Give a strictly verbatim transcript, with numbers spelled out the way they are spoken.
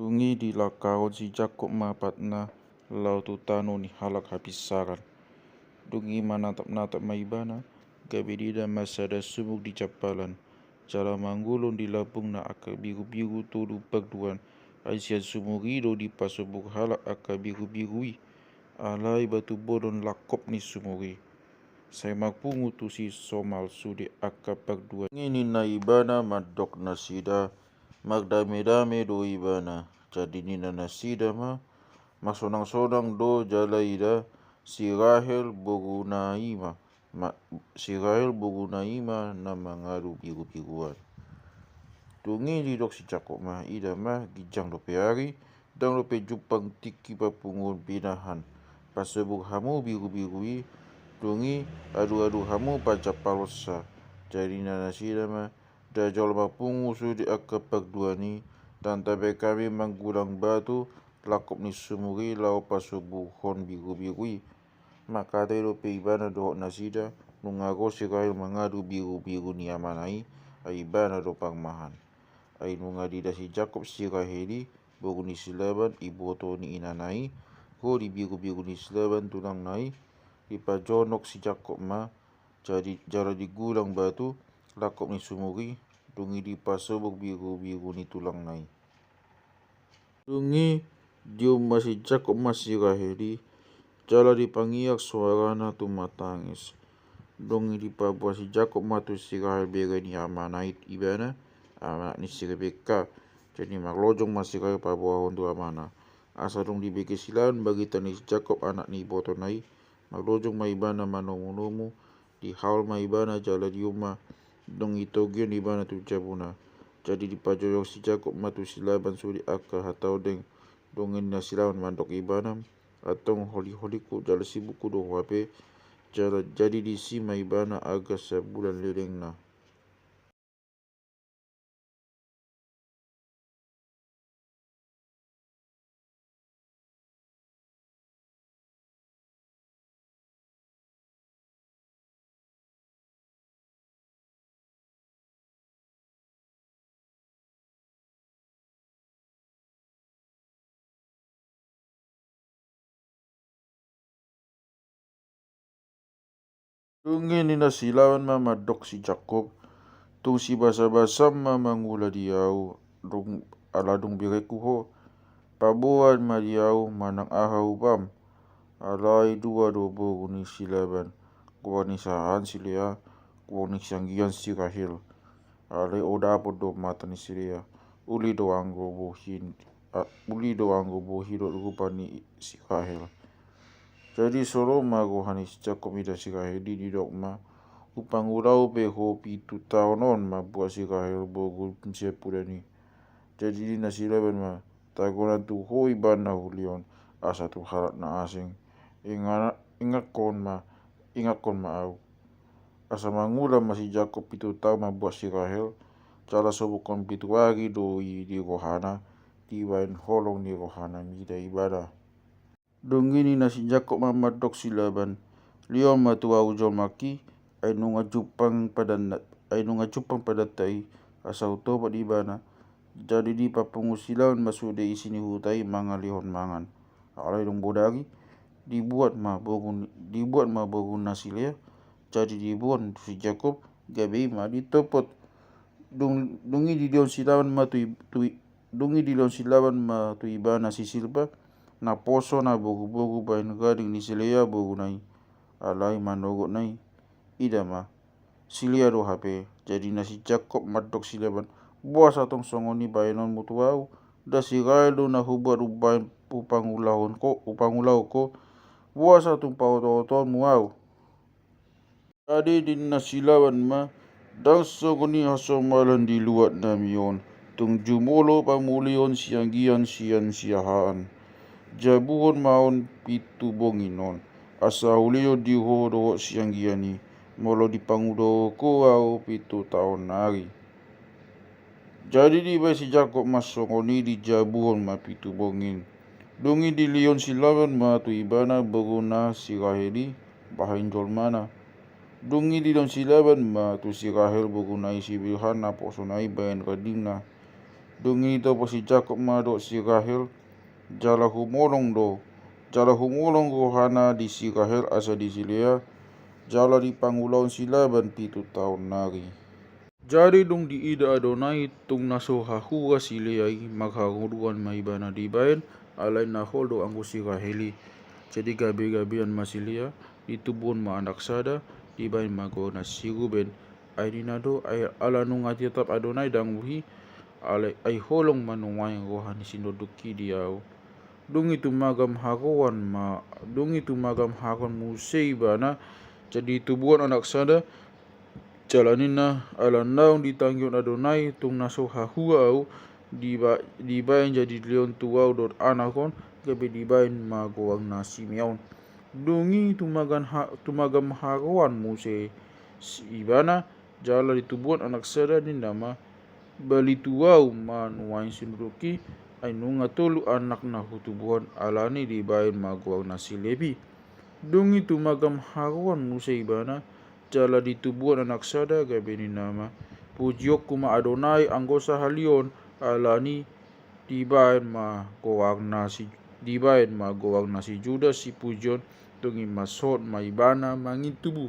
Dung i dilangkahon si Jakob ma patna laho tu tano ni halak hapinsaran. Dung i manatap-natap ma ibana, gabe diida ma sada sumur di jampalan, jala manggulon di lambungna angka birubiru tolu pangduan. Ai sian sumur i do dipasobuk halak angka birubiru i. Alai batu bolon langkop ni sumur i. Sai marpungu tusi somal sude angka pangduan i. Ninna ibana mandok nasida, mardame-dame do ibana. Jadi ninna nasida ma, marsonang-sonang do jala ida, si Rahel boruna i ma, ma, si Rahel boruna i ma na mangadu birubiruan. Dung i didok si Jakob ma, ida ma, ginjang dope ari, ndang dope jumpang tingki papunguon pinahan. Pasobuk hamu birubiru i, dung i adu-adu hamu pajampalonsa. Jadi ninna nasida ma, nda jolo marpungu sude angka pangduan i, ndang tabaen hami manggulang batu langkop ni sumur i laho pasobukhon birubiru i. Mangkatai dope ibana dohot nasida, nunga ro si Rahel mangadu birubiru ni amana i, ai ibana do parmahan. Ai nunga diida si Jakob si Rahel i, boru ni si Laban, iboto ni inana i, ro di birubiru ni si Laban tulangna i, dipajonok si Jakob ma, jadi jala digulang batu langkop ni sumur i, dung i dipasobuk birubiru ni tulangna i. Dung i dium ma si Jakob ma si Rahel i, jala dipangiak soarana tumatangis. Dung i dipaboa si Jakob ma tu si Rahel bere ni amana i ibana, anak ni si Rebeka. Jadi marlojong ma si Rahel paboahon tu amana. Asa dung dibege si Laban barita ni si Jakob anak ni ibotona i, marlojong ma ibana manomu-nomu, dihaol ma ibana jala dium ma, dung i togion ibana tu jabuna. Jadi dipajojok si Jakob ma tu si Laban sude angka hata ondeng. Dung i ninna si Laban mandok ibana, antong holi-holingku jala sibukku do ho hape. Jala jadi disi ma ibana arga sabulan lelengna. Dung i ninna si Laban ma mandok si Jakob, tung sibasa-basam ma mangula di ahu, dung ala dung berengku ho, paboa ma di ahu manang aha upam. Alai dua do boru ni si Laban, goar ni sahahan si Lea, goar ni sianggian si Rahel. Alai olo dapot do mata ni si Lea, uli do anggo bohi, a, uli do anggo bohi dohot rupa ni si Rahel. Jadi so ro ma roha ni si Jakob mida si Rahel i, didok ma, hupangula pe ho pitu taon on mambuat si Rahel boru siampudan i. Jadi ninna si Laban ma, tagonan tu ho ibana hulehon, asa tu halak na asing. Inga-, ingathon ma, ingathon ma ahu. Asa mangula ma si Jakob pitu taon mambuat si Rahel, jala sobukhon pitu ari do i di rohana, dibaen holong ni rohana mida ibana. Dung i ninna si Jakob ma mandok si Laban, lehon ma tu ahu jolmangki, ai nunga jumpang padanna, ai nunga jumpang padanta i, asa hutobat ibana. Jadi dipapungu si Laban ma sude isi ni huta i mangalehon mangan. Alai dung bodari, dibuat ma boru, dibuat ma boruna si Lea, jadi diboan tu si Jakob, gabe i ma ditopot. Dung, dung i dilehon si Laban ma tu i, tu i, dung i dilehon si Laban ma tu ibana si Silpa, naposona boruboru bahen gading ni si Lea boruna i. Alai manogotna i, ida ma, si Lea do hape. Jadi ninna si Jakob mandok si Laban, boasa tong songon i bahenonmu tu ahu? Nda si Rahel do na hubuat umbahen hupangulahon ho, hupangulahon ho? Boasa tung paoto-otoonmu ahu? Jadi ninna si Laban ma, ndang songon i hasomalan di luat nami on, tung jumolo pamulihon sianggian sian siahaan. Jabuhon ma on pitu bongin on, asa hulehon di ho dohot sianggian i, molo dipangulahon ho ahu pitu taon nari. Jadi dibaen si Jakob ma songon i, dijabuhon ma pitu bongin. Dung i dilehon si Laban ma tu ibana boruna si Rahel i, bahen jolmana. Dung i dilehon si Laban ma tu si Rahel boruna i si Bilha naposona i bahen gadingna. Dung i ditopot si Jakob ma dohot si Rahel, jala humolong do, jala humolong rohana di si Rahel asa di si Lea, jala dipangulahon si Laban pitu taon nari. Jadi dung diida Adonai tung na so hahua si Lea i, marharoruan ma ibana dibaen, alai na hol do anggo si Rahel i. Jadi gabegabean ma si Lea, ditubuhon ma anak sada, dibaen ma goarna si Ruben. Ai ninna do, ai ala nunga ditatap Adonai dang bohi, alai ai holong ma nuaeng roha ni sintondungki di ahu. Dung i tumagam haroan ma, dung i tumagam haroan muse ibana, jadi ditubuhon anak sada, jala ninna, ala naung ditangihon Adonai tung na so hahua ahu, diba-, dibaen jadi dilehon tu ahu dohot anak on, gabe dibaen ma goarna Simeon. Dung i tumagam ha-, tumagam haroan muse si-, ibana, jala ditubuhon anak sada, ninna ma, bali tu ahu ma nuaeng sintondungki, ai nunga tolu anak na hutubuhon, alani dibaen ma goarna si Lebi. Dung i tumagam haroan muse ibana, jala ditubuhon anak sada, gabe ninna ma, pujionku ma Adonai anggo sahali on, alani dibaen ma goarna si, dibaen ma goarna si Juda sipujion, dung i mashot ma ibana mangintubu.